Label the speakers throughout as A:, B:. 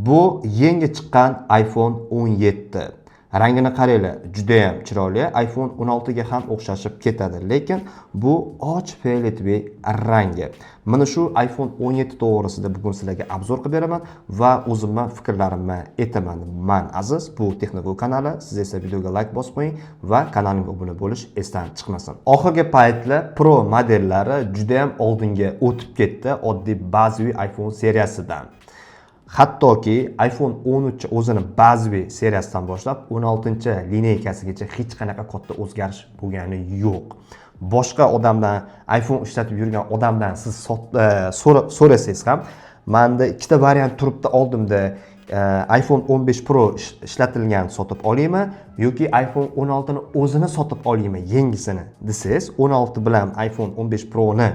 A: Bu yangi chiqqan iPhone 17. Rangini qaranglar, juda ham chiroyli. iPhone 16 ga ham o'xshashib ketadi, lekin bu och фиолетовый rangi. Mana shu iPhone 17 to'g'risida bugun sizlarga обзор qilib beraman va o'zimni fikrlarimni aytaman. Man Aziz, bu Texnogo kanali. Siz esa videoga like bosib qo'ying va kanalimga obuna bo'lish esdan chiqmasin. Oxirgi paytlar Pro modellari juda ham oldinga o'tib ketdi oddiy bazaviy iPhone seriyasidan. Hattoki iPhone 13 o'zini bazaviy seriyasidan boshlab 16 lineykasigacha hech qanaqa katta o'zgarish bo'lgani yo'q. Boshqa odamdan, iPhone ishlatib yurgan odamdan siz so'rasangiz ham, menda ikkita variant turibdi oldimda, iPhone 15 Pro ishlatilgan sotib olaymi yoki iPhone 16 ni o'zini sotib olaymi, yangisini desangiz, 16 bilan iPhone 15 Pro ni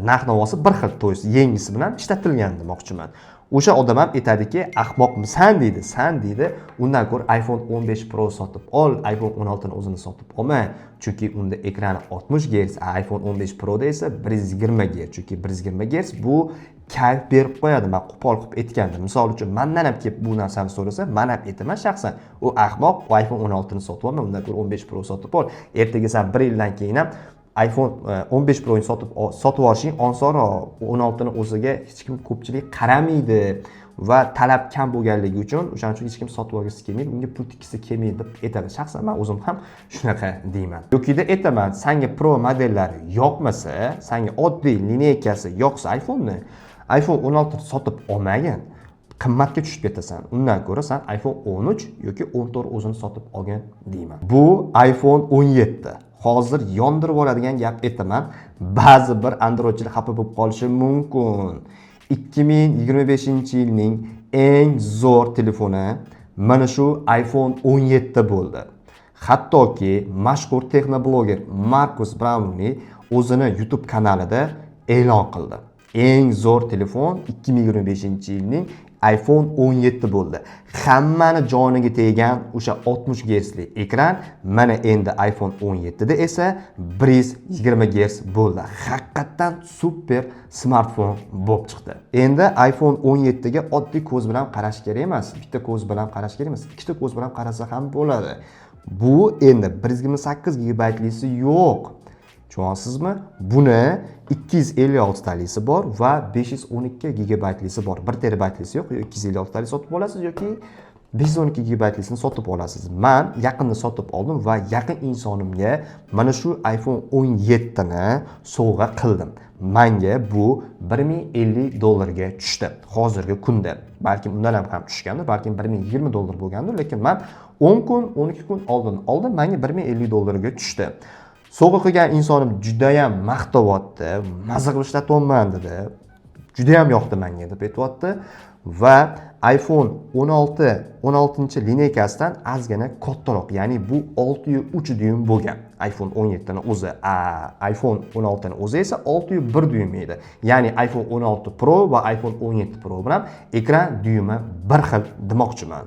A: narx-navosi bir xil, то есть yangisi bilan ishlatilgan demoqchiman. O'sha odam ham aytadiki, ahmoqmisan deydi, san deydi, undan ko'ra iPhone 15 Pro sotib ol, iPhone 16 ni o'zini sotib olma, chunki unda ekrani 60 Hz, iPhone 15 Proda esa 120 Hz, chunki 120 Hz bu kayf berib qo'yadi. Men qo'pol qilib aytganda, misol uchun mendan ham kelib bu narsani so'rasa, men ham aytaman shaxsan, u ahmoq, iPhone 16 ni sotib olma, undan ko'ra 15 Pro sotib ol. Ertaga san 1 yildan keyin ham iPhone 15 Pro'ni sotib olishing osonroq. 16 ni o'ziga hech kim, ko'pchilik qaramaydi va talab kam bo'lganligi uchun, o'shaning uchun hech kim sotib olgisi kelmaydi, unga pul tikkisi kelmaydi deb aytadi. Shaxsan men o'zim ham shunaqa deyman. Yokida aytaman, sanga Pro modellari yoqmasa, sanga oddiy lineykasi yoqsa iPhone'ni, iPhone 16 sotib olmagin, qimmatga tushib ketasan. Undan ko'ra san iPhone 13 yoki 14 o'zini sotib olgin deyman. Bu iPhone 17. Hozir yondirib oladigan gap aytaman. Ba'zi bir Androidchilar xafa bo'lib qolishi mumkin. 2025-yilning eng zo'r telefoni mana shu iPhone 17 bo'ldi. Hattoki mashhur texnobloger Marcus Brownlee o'zini YouTube kanalida e'lon qildi. Eng zo'r telefon 2025-yilning iPhone 17 bo'ldi. Hammani joniga tegan o'sha 60 Hzli ekran mana endi iPhone 17 da esa 120 Hz bo'ldi. Haqiqatdan super smartfon bo'lib chiqdi. Endi iPhone 17 ga oddiy ko'z bilan qarash kerak emas, bitta ko'z bilan qarash kerak emas, ikkita ko'z bilan qarasa ham bo'ladi. Bu endi 128 gigabaytlisi yo'q. Tushunyapsizmi? Buni 256 talisi bor va 512 gigabaytlisi bor. 1 terabaytlisi yo'q, 256 tali sotib olasiz yoki 512 gigabaytlisini sotib olasiz. Men yaqinda sotib oldim va yaqin insonimga mana shu iPhone 17 ni sovg'a qildim. Menga bu 1050 dollarga tushdi hozirgi kunda. Balkim undan ham tushgandir, balkim 1020 dollar bo'lgandir, lekin men 10 kun, 12 kun oldin oldim, menga 1050 dollarga tushdi. Sovg'a qilgan insonim juda ham maqtayapti, maza qilib ishlatyapman dedi. Juda ham yoqdi menga deb aytyapti va iPhone 16 16 lineykasidan ozgina kattaroq, ya'ni bu 6.3 dyum bo'lgan iPhone 17 ni o'zi, iPhone 16 ni o'zi esa 6.1 dyum edi. Ya'ni iPhone 16 Pro va iPhone 17 Pro bilan ekran dyumi bir xil demoqchiman.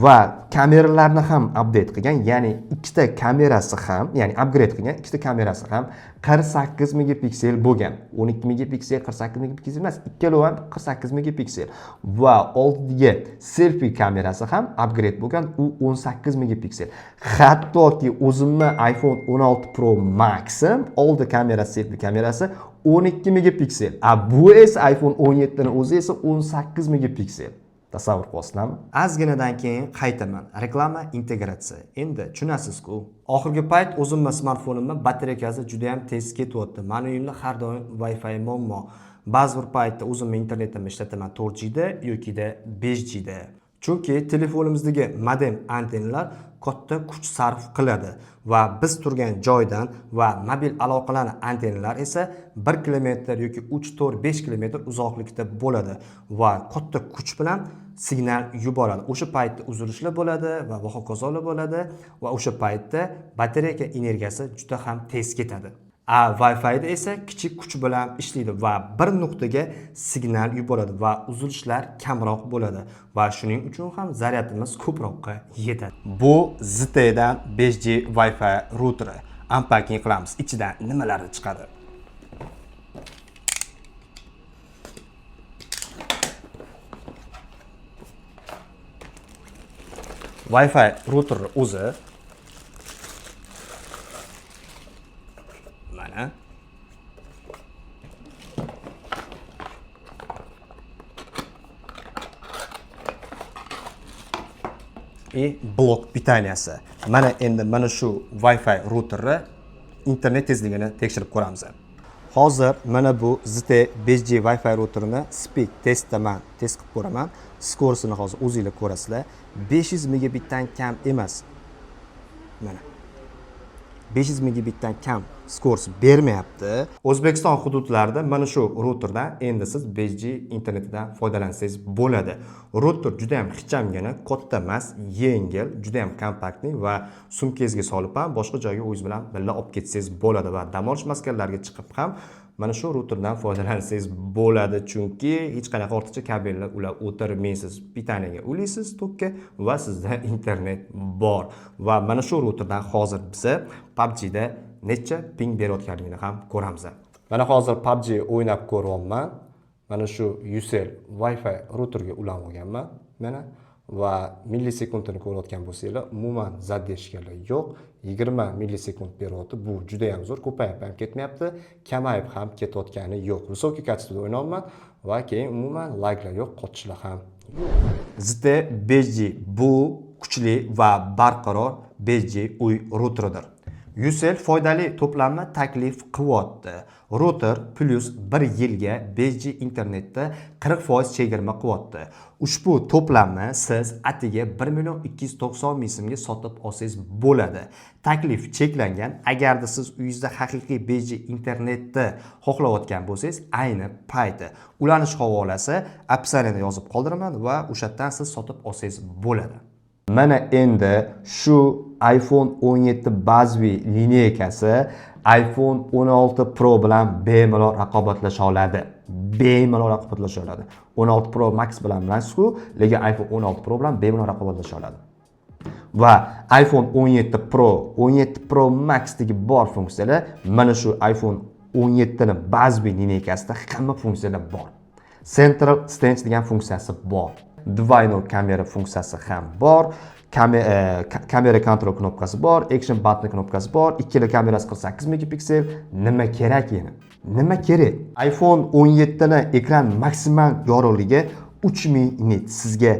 A: Va kameralarni ham update qilgan, ya'ni ikkita kamerasi ham, ya'ni upgrade qilgan, ikkita kamerasi ham 48 megapiksel bo'lgan. 12 megapiksel, 48 megapiksel emas, ikkalovi ham 48 megapiksel va oldiga selfie kamerasi ham upgrade bo'lgan, u 18 megapiksel. Hattoki o'zimni iPhone 16 Pro Max'im oldi kamerasi, selfie kamerasi 12 megapiksel. A bu esa iPhone 17 ni o'zi esa 18 megapiksel. Tasavvur qilyapsizlarmi? Ozginadan keyin qaytaman. Reklama, integratsiya. Endi tushunasiz-ku. Oxirgi payt o'zimni smartfonimda batareykasi juda ham tez ketyapti. Mani uyimda har doim Wi-Fi muammo. Ba'zi bir paytda o'zimni internetimni ishlataman 4G da yokida 5G da. Chunki telefonimizdagi modem antennalar katta kuch sarf qiladi va biz turgan joydan va mobil aloqalarni antennalar esa 1 kilometr yoki 3, 4, 5 kilometr uzoqlikda bo'ladi va katta kuch bilan signal yuboradi. O'sha paytda uzilishlar bo'ladi va hokazolar bo'ladi va o'sha paytda batareyka energiyasi juda ham tez ketadi. A Wi-Fi'da esa kichik kuch bilan ishlaydi va bir nuqtaga signal yuboradi va uzilishlar kamroq bo'ladi va shuning uchun ham zaryadimiz ko'proqqa yetadi. Bu ZTEdan 5G Wi-Fi routeri. Unpacking qilamiz. Ichidan nimalar chiqadi? Wi-Fi routerni o'zi. Mana. И blok pitaniyasi. Mana endi mana shu Wi-Fi routerni internet tezligini tekshirib ko'ramiz. Hozir mana bu ZTE 5G Wi-Fi routerini speed testda man test qilib ko'raman. Skorsini hozir o'zingizlar ko'rasizlar. 500 megabitdan kam emas. Mana. 500 megabitdan kam skors bermayapti. O'zbekiston hududlarida mana shu routerdan endi siz 5G internetidan foydalansangiz bo'ladi. Router juda ham ixchamgina, katta emas, yengil, juda ham kompaktli va sumkangizga solib ham boshqa joyga o'zingiz bilan birga olib ketsangiz bo'ladi va dam olish maskanlariga chiqib ham mana shu routerdan foydalansangiz bo'ladi, chunki hech qanaqa ortiqcha kabellar ulab o'tirmaysiz. Pitaniyaga ulaysiz tokka va sizda internet bor. Va mana shu routerdan hozir biza PUBG'da necha ping berayotganligini ham ko'ramiz. Mana hozir PUBG o'ynab ko'ryapman. Mana shu Ucell Wi-Fi routerga ulanib olganman. Mana va millisekundini ko'rayotgan bo'lsanglar, umuman zadержкаlar yo'q. 20 millisekund beryapti. Bu juda ham zo'r, ko'payib ham ketmayapti, kamayib ham ketayotgani yo'q. Высокий качествоda o'ynayapman va keyin umuman laglar yo'q, qotishlar ham yo'q. ZTE 5G bu kuchli va barqaror 5G uy routeridir. Ucell foydali to'plamni taklif qilyapti. Router plus 1 yilga 5G internetda 40% chegirma qilyapti. Ushbu to'plamni siz atiga 1 290 000 so'mga sotib olsangiz bo'ladi. Taklif cheklangan. Agarda siz uyingizda haqiqiy 5G internetni xohlayotgan bo'lsangiz, ayni payti ulanish havolasi описаниеda yozib qoldiraman va o'sha yerdan siz sotib olsangiz bo'ladi. Mana endi shu iPhone 17 bazaviy lineykasi iPhone 16 Pro bilan bemalol raqobatlasha oladi. Bemalol raqobatlasha oladi. 16 Pro Max bilan emas-ku, lekin iPhone 16 Pro bilan bemalol raqobatlasha oladi. Va iPhone 17 Pro, 17 Pro Maxdagi bor funksiyalar mana shu iPhone 17 ni bazaviy lineykasida hamma funksiyalar bor. Central Stage degan funksiyasi bor. Двойной kamera funksiyasi ham bor. Kamera kontrol knopkasi bor, action button knopkasi bor, ikkala kamerasi 48 megapiksel. Nima kerak yana? Nima kerak? iPhone 17 ni ekran maksimal yorug'ligi 3000 nit sizga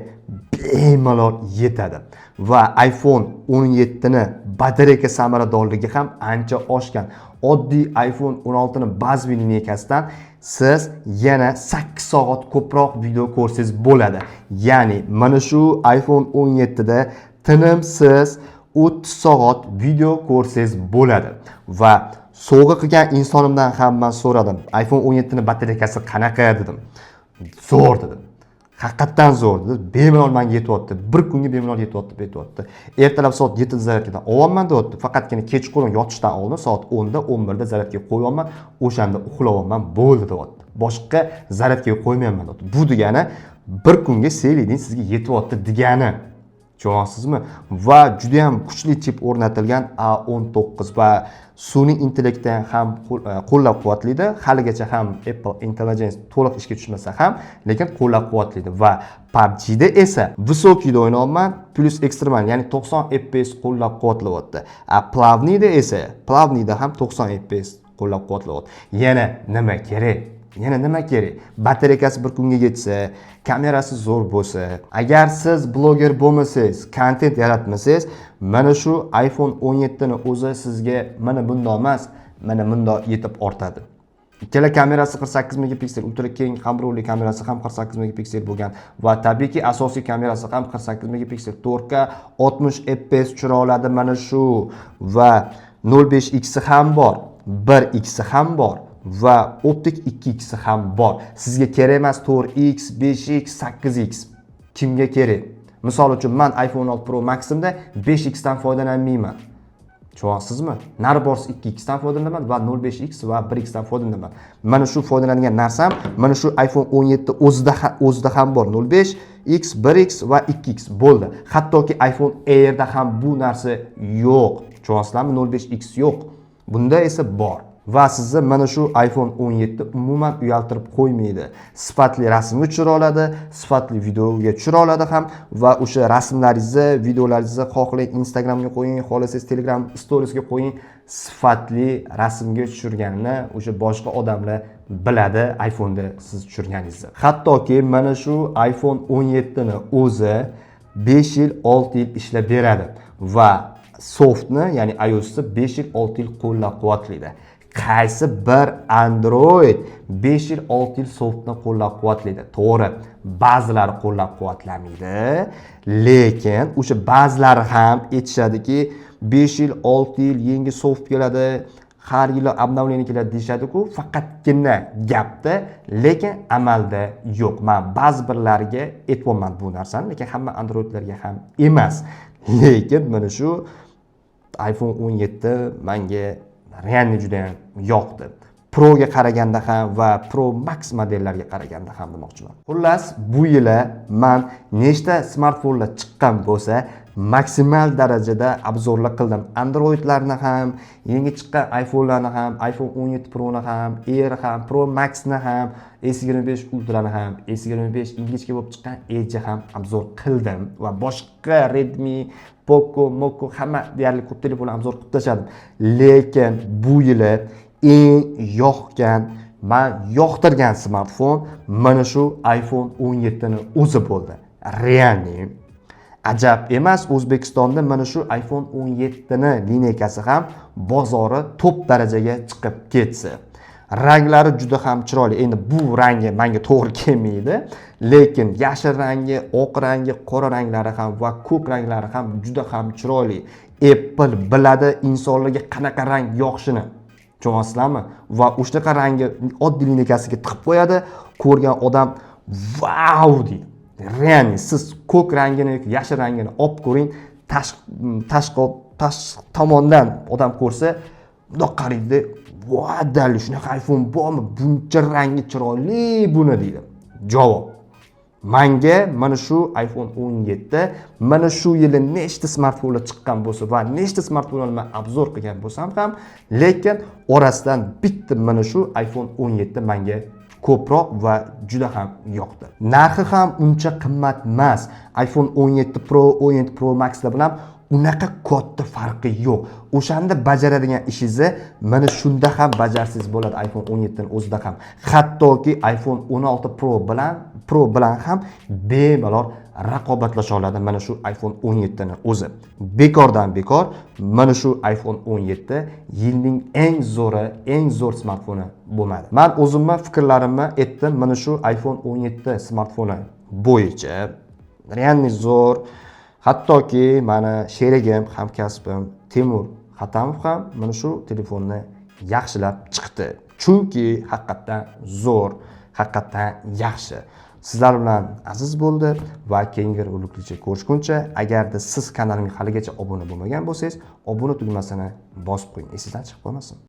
A: bemalol yetadi. Va iPhone 17 ni batareyka samaradorligi ham ancha oshgan. Oddiy iPhone 16 ni bazaviy lineykasidan siz yana 8 soat ko'proq video ko'rsangiz bo'ladi. Ya'ni mana shu iPhone 17 da tinimsiz 30 soat video ko'rsangiz bo'ladi. Va sovg'a qilgan insonimdan ham men so'radim. iPhone 17 ni batareykasi qanaqa dedim. Zo'r dedim. Haqiqatdan zo'r dedi. Bemalol menga yetyapti. Bir kunga bemalol yetyapti, deb aytyapti. Ertalab soat 7 da zaryadkadan olyapman deyapti. Faqatgina kechqurun yotishdan oldin soat 10 da, 11 da zaryadkaga qo'yyapman, o'shanda uxlayapman, bo'ldi deyapti. Boshqa zaryadkaga qo'ymayapman deyapti. Bu degani bir kunga selidin sizga yetyapti degani. Tushunyapsizmi? Va juda ham kuchli chip o'rnatilgan A19 va sun'iy intellektdan ham qo'llab-quvvatlaydi. Haligacha ham Apple Intelligence to'liq ishga tushmasa ham, lekin qo'llab-quvvatlaydi va PUBG'da esa высокийda o'ynayapman, plus ekstremal, ya'ni 90 FPS qo'llab-quvvatlayapti. A плавныйda esa, плавныйda ham 90 FPS qo'llab-quvvatlayapti. Yana nima kerak? Yana nima kerak? Batareykasi bir kunga yetsa, kamerasi zo'r bo'lsa, agar siz bloger bo'lmasangiz, kontent yaratmasangiz, mana shu iPhone 17 ni o'zi sizga mana bundoq emas, mana bundoq yetib ortadi. Ikkala kamerasi 48 megapiksel, ultra keng qamrovli kamerasi ham 48 megapiksel bo'lgan va tabiiyki asosiy kamerasi ham 48 megapiksel, 4K 60 FPS tushira oladi mana shu va 0.5x ham bor, 1x ham bor va optik 2x ham bor. Sizga kerak emas 4x, 5x, 8x. Kimga kerak? Misol uchun men iPhone 16 Pro Max'imda 5x dan foydalanmayman. Tushunyapsizmi? Nari borsa 2x dan foydalanaman va 0.5x va 1x dan foydalanaman. Mana shu foydalangan narsam mana shu iPhone 17 o'zida ham bor. 0.5x, 1x va 2x bo'ldi. Hattoki iPhone Airda ham bu narsa yo'q. Tushunyapsizlarmi? 0.5x yo'q. Bunda esa bor. Va sizni mana shu iPhone 17 umuman uyaltirib qo'ymaydi. Sifatli rasmga tushira oladi, sifatli videoga tushira oladi ham va o'sha rasmlaringizni, videolaringizni xohlang Instagramga qo'ying, xohlasangiz Telegram storiesga qo'ying, sifatli rasmga tushirganini o'sha boshqa odamlar biladi iPhone'da siz tushirganingizni. Hattoki mana shu iPhone 17 ni o'zi 5 yil, 6 yil ishlab beradi va softni, ya'ni iOSni 5 yil, 6 yil qo'llab-quvvatlaydi. Qaysi bir Android 5 yil, 6 yil softni qo'llab-quvvatlaydi? To'g'ri, ba'zilari qo'llab-quvvatlamaydi, lekin o'sha ba'zilari ham aytishadiki, 5 yil, 6 yil yangi soft keladi, har yili обновление keladi deyishadi-ku, faqatgina gapda, lekin amalda yo'q. Men ba'zi birlariga aytyapman bu narsani, lekin hamma Androidlarga ham emas. Lekin mana shu iPhone 17 menga реально juda ham yoqdi. Proga qaraganda ham va Pro Max modellarga qaraganda ham demoqchiman. Xullas, bu yili man nechta smartfonlar chiqqan bo'lsa, maksimal darajada обзор lar qildim. Androidlarni ham, yangi chiqqan iPhone'larni ham, iPhone 17 Pro'ni ham, Air ham, Pro Max'ni ham, S25 Ultra'ni ham, S25 ingichka bo'lib chiqqan Edge ham обзор qildim va boshqa Redmi, Poco, Moco hamma deyarli ko'p telefonlar обзор qilib tashladim. Lekin bu yili eng yoqgan, man yoqtirgan smartfon mana shu iPhone 17 ni o'zi bo'ldi. Реальный. Ajab emas, O'zbekistonda mana shu iPhone 17 ni линейка si ham bozori top darajaga chiqib ketsa. Ranglari juda ham chiroyli. Endi bu rangi menga to'g'ri kelmaydi, lekin yashil rangi, oq rangi, qora ranglari ham va ko'k ranglari ham juda ham chiroyli. Apple biladi insonlarga qanaqa rang yoqishini. Tushunyapsizlarmi? Va o'shanaqa rangi oddiy линейка siga tiqib qo'yadi, ko'rgan odam "Vau!" deydi. Реально, siz ko'k rangini yoki yashil rangini olib ko'ring, tashqi tashqi tomondan odam ko'rsa, bundoq qaraydi, "Vadali, shunaqa iPhone bormi? Buncha rangi chiroyli buni" deydi. Javob. Manga mana shu iPhone 17, mana shu yili nechta smartfonlar chiqqan bo'lsa va nechta smartfonlarni man обзор qilgan bo'lsam ham, lekin orasidan bitta mana shu iPhone 17 menga ko'proq va juda ham yoqdi. Narxi ham uncha qimmat emas. iPhone 17 Pro, 17 Pro Maxlar bilan unaqa katta farqi yo'q. O'shanda bajaradigan ishingizni mana shunda ham bajarsangiz bo'ladi iPhone 17 ni o'zida ham. Hattoki iPhone 16 Pro bilan ham bemalol raqobatlasha oladi mana shu iPhone 17 ni o'zi. Bekordan bekor mana shu iPhone 17 yilning eng zo'ri, eng zo'r smartfoni bo'lmadi. Men o'zimni fikrlarimni aytdim mana shu iPhone 17 smartfoni bo'yicha. Реальный zo'r. Hattoki mani sherigim, hamkasbim Temur Xatamov ham mana shu telefonni yaxshilab chiqdi. Chunki haqiqatdan zo'r, haqiqatdan yaxshi. Sizlar bilan Aziz bo'ldi va keyingi roliklarcha ko'rishguncha, agarda siz kanalimga haligacha obuna bo'lmagan bo'lsangiz, obuna tugmasini bosib qo'ying. Esingizdan chiqib qolmasin.